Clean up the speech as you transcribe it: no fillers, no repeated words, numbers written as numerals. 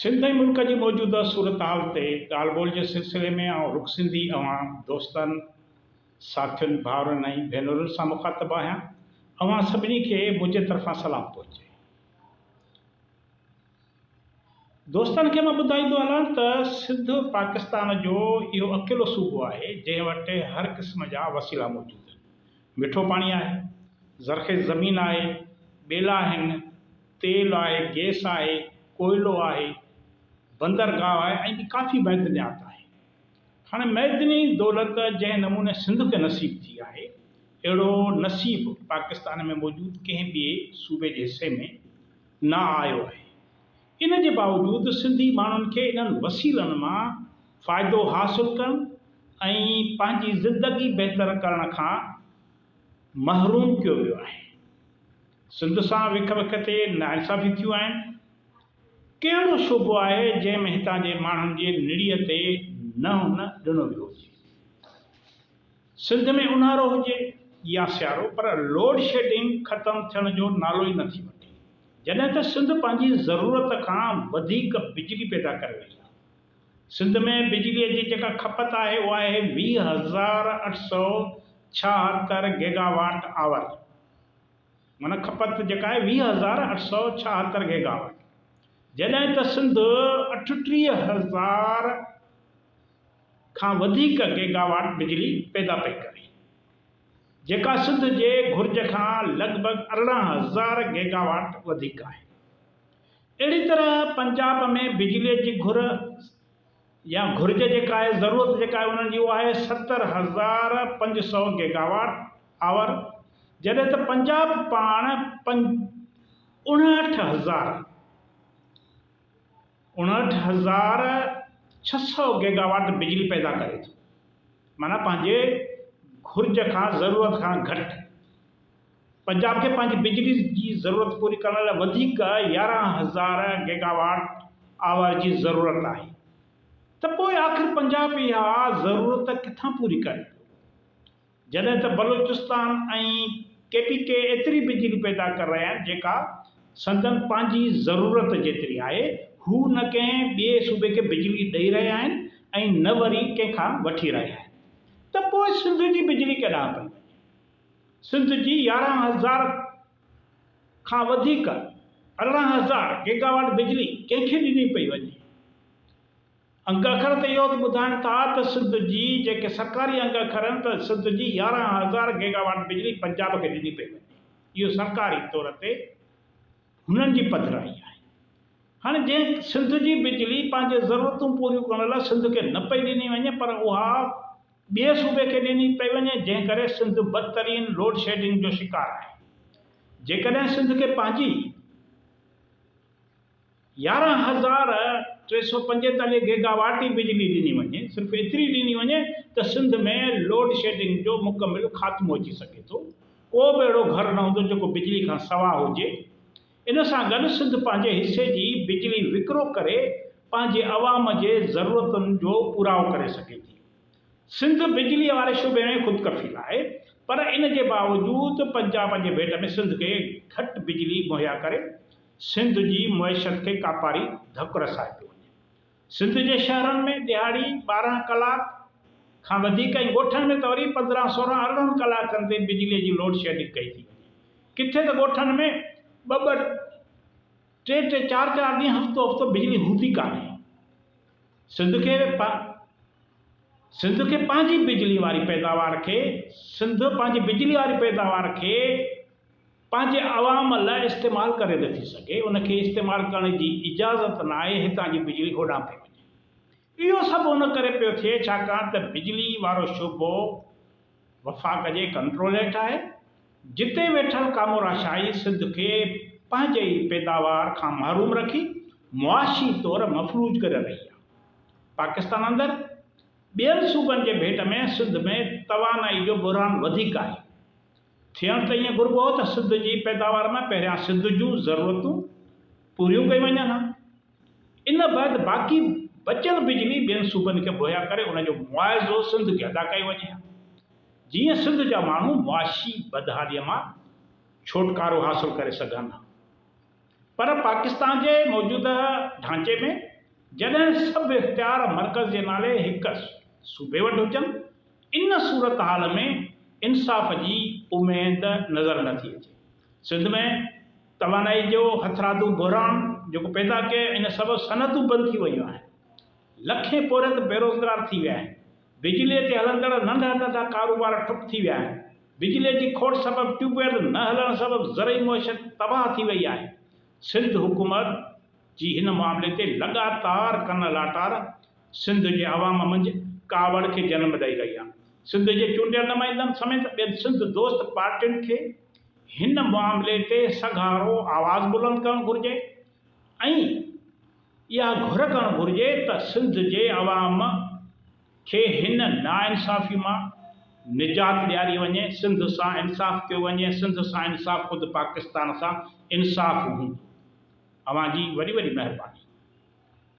سنڌ ۽ ملڪ جي موجوده صورتحال تي ڳالهه ٻولهه جي سلسلي ۾ آئون رڪ سنڌي اوهان دوستن، ساٿين، ڀائرن ۽ ڀينرن سان مخاطب آهيان. اوهان سڀني کي منهنجي طرفان سلام پهچي. دوستن کي مان ٻڌائيندو هلان ته سنڌ پاڪستان جو اهو اڪيلو صوبو آهي جنهن وٽ هر قسم جا وسيلا موجود آهن. مٺو پاڻي آهي، زرخيز زمين آهي، ٻيلا آهن، تيل آهي، گئس آهي، ڪوئلو آهي، بندرگاهه آهي ۽ ٻي ڪافي معدنيات آهي. هاڻي معدني دولت جنهن نموني سنڌ کي نصيب ٿي آهي، اهڙو نصيب پاڪستان ۾ موجود ڪنهن ٻئي صوبي جي حصي ۾ نه آيو آهي. ان جي باوجود سنڌي ماڻهن کي انهن وسيلن مان فائدو حاصل ڪرڻ ۽ پنهنجي زندگي بهتر ڪرڻ کان محروم ڪيو ويو آهي. سنڌ سان وک وک تي ناانصافيون ٿيون آهن. ڪهڙو شعبو آهي جنهن ۾ هتان جي ماڻهن جي نڙيء تي ننهن نه ڏنو ويو هجي. سنڌ ۾ اونهارو هجي يا سيارو پر لوڊشيڊنگ ختم ٿيڻ جو نالو ئي نٿي وٺي. جڏهن ته سنڌ پنهنجي ضرورت کان وڌيڪ بجلي پيدا ڪري رهي آهي. سنڌ ۾ بجليء جي جيڪا کپت آهي اها آهي 20,876 گيگا واٽ آور معنيٰ کپت جيڪا آهي 20,876 گيگا واٽ جڏهن ته سنڌ 38,000 کان وڌيڪ گيگاواٽ بجلي پيدا پئي ڪري، جيڪا سنڌ جي گهرج کان لڳ ڀڳ 18,000 گيگاواٽ وڌيڪ آهي. اهڙي طرح پنجاب ۾ بجلي جي گهر يا گهرج جيڪا آهي، ضرورت جيڪا آهي انهن جي اها آهي 70,500 گيگاواٽ آور، جڏهن ته پنجاب پاڻ 59,000. 59,600 گيگاواٽ بجلي پيدا ڪري ٿو معنيٰ پنهنجي گهرج کان ضرورت کان گهٽ. پنجاب کي پنهنجي بجلي جي ضرورت پوري ڪرڻ لاء وڌيڪ 11,000 گيگاواٽ آور جي ضرورت آهي ته پوء آخر پنجاب اها ضرورت ڪٿان پوري ڪري پيو؟ جڏهن ته بلوچستان ۽ ڪي پي ڪي ايتري بجلي پيدا ڪري رهيا آهن جيڪا سندن پنهنجي ضرورت جيتري آهي، هو نه ڪنهن ٻئي صوبي کي بجلي ڏئي رهيا آهن ۽ نه وري ڪنهن کان وٺي رهيا آهن ته پوء سنڌ جي بجلي ڪيڏانهن پئي وڃي؟ سنڌ جي 11,000 کان وڌيڪ 18,000 گيگاواٽ بجلي ڪنهن کي ڏني پئي وڃي؟ انگ اکر ته اهو ٻڌائين ٿا ته سنڌ جي جيڪي سرڪاري انگ اکر آهن ته سنڌ جي 11,000 گيگا واٽ بجلي پنجاب کي ڏني پئي وڃي. اهو سرڪاري طور تي هنن جي پڌرائي آهي. هاڻي جنهن سنڌ جي بجلي پنهنجي ضرورتون پوريون ڪرڻ لاء سنڌ کي نه پئي ڏني وڃي پر اها ٻئي صوبي کي ڏني پئي وڃي جنهن ڪري سنڌ بدترين لوڊشيڊنگ جو شڪار آهي. جيڪڏهن سنڌ کي پنهنجي. 11,345 گيگا واٽ ئي بجلي ڏني وڃي، صرف ايتري ڏني وڃي ته سنڌ ۾ لوڊ شيڊنگ جو مڪمل خاتمو اچي سگهي ٿو. ڪو به اهڙو گهر نه هوندو جيڪو بجلي کان سوا هجي. ان سان گڏ سنڌ پنهنجي حصي جي بجلي وڪرو ڪري پنهنجي عوام جي ضرورتن جو پورائو ڪري سگهي ٿي. سنڌ بجليء واري شعبي ۾ خود ڪفيل آهي پر ان جي باوجود پنجاب جي ڀيٽ ۾ سنڌ کي گهٽ بجلي مهيا ڪري سنڌ جي معيشت کي ڪاپاري ڌڪ رسائي پيو وڃي. سنڌ جي شهرن ۾ ڏهاڙي 12 ڪلاڪ کان وڌيڪ ۽ ڳوٺن ۾ ته وري 15، 16، 18 ڪلاڪن تي بجليء جي لوڊ شيڊنگ ڪئي ٿي وڃي. ڪٿي ته ڳوٺن ۾ ٻه ٻه، ٽي ٽي، چار چار ڏينهن هفتو هفتو بجلي هوندي ڪانهي. سنڌ کي سنڌ کي پنهنجي بجلي واري پيداوار کي سنڌ پنهنجي بجلي واري پيداوار کي پنهنجي عوام لاء استعمال ڪري نٿي سگهي، ان کي استعمال ڪرڻ جي اجازت ناهي، هتان جي بجلي هوڏانهن پئي وڃي. اهو سڀ ان ڪري پيو ٿئي ڇاڪاڻ ته بجلي وارو شعبو وفاق جي ڪنٽرول هيٺ آهي، جتي ويٺل ڪاموراشاهي سنڌ کي پنهنجي ئي پيداوار کان محروم رکي معاشي طور مفلوج ڪري رهي آهي. پاڪستان اندر ٻين صوبن جي ڀيٽ ۾ سنڌ ۾ توانائي جو بحران وڌيڪ آهي. ٿيڻ ته ائين گهربو هو ته سنڌ جي پيداوار مان پهريان سنڌ جون ضرورتون پوريون ڪيون وڃن ها، ان بعد باقي بچيل بجلي ٻين صوبن کي مهيا ڪري ان جو معاوضو سنڌ کي ادا ڪيو وڃي ها، جيئن سنڌ جا ماڻهو معاشي بدحاليء مان ڇوٽڪارو حاصل ڪري سگهن ها. پر پاڪستان جي موجوده ڍانچي ۾. جڏهن سڀ اختيار مرڪز جي نالي هڪ صوبي وٽ هجن، ان صورتحال ۾ انصاف جي اميد نظر نه ٿي اچي. سنڌ ۾ توانائي جو هٿرادو بحران جيڪو پيدا ڪيو ان سبب صنعتون بند ٿي ويون آهن. لکين پورهيت بيروزگار ٿي ويا آهن. بجليء تي هلندڙ ننڍا ننڍا ڪاروبار ٺپ ٿي ويا آهن. بجليء جي کوٽ سبب ٽيوب ويل نه هلڻ سبب زرعي معيشت تباهه ٿي وئي آهي. سنڌ حڪومت جي هن معاملي تي لڳاتار ڪن لاٽار سنڌ جي عوام منجهه ڪاوڙ کي جنم ڏئي رهي آهي. سنڌ جي چونڊيل نمائندن سميت ٻين سنڌ دوست پارٽين کي هن معاملي تي سگهارو آواز بلند ڪرڻ گهرجي ۽ اها گهر ڪرڻ گهرجي ته سنڌ جي عوام کي هن ناانصافي مان نجات ڏياري وڃي، سنڌ سان انصاف ڪيو وڃي، سنڌ سان انصاف خود پاڪستان سان انصاف هوندو. اوهان جي وڏي وڏي مهرباني.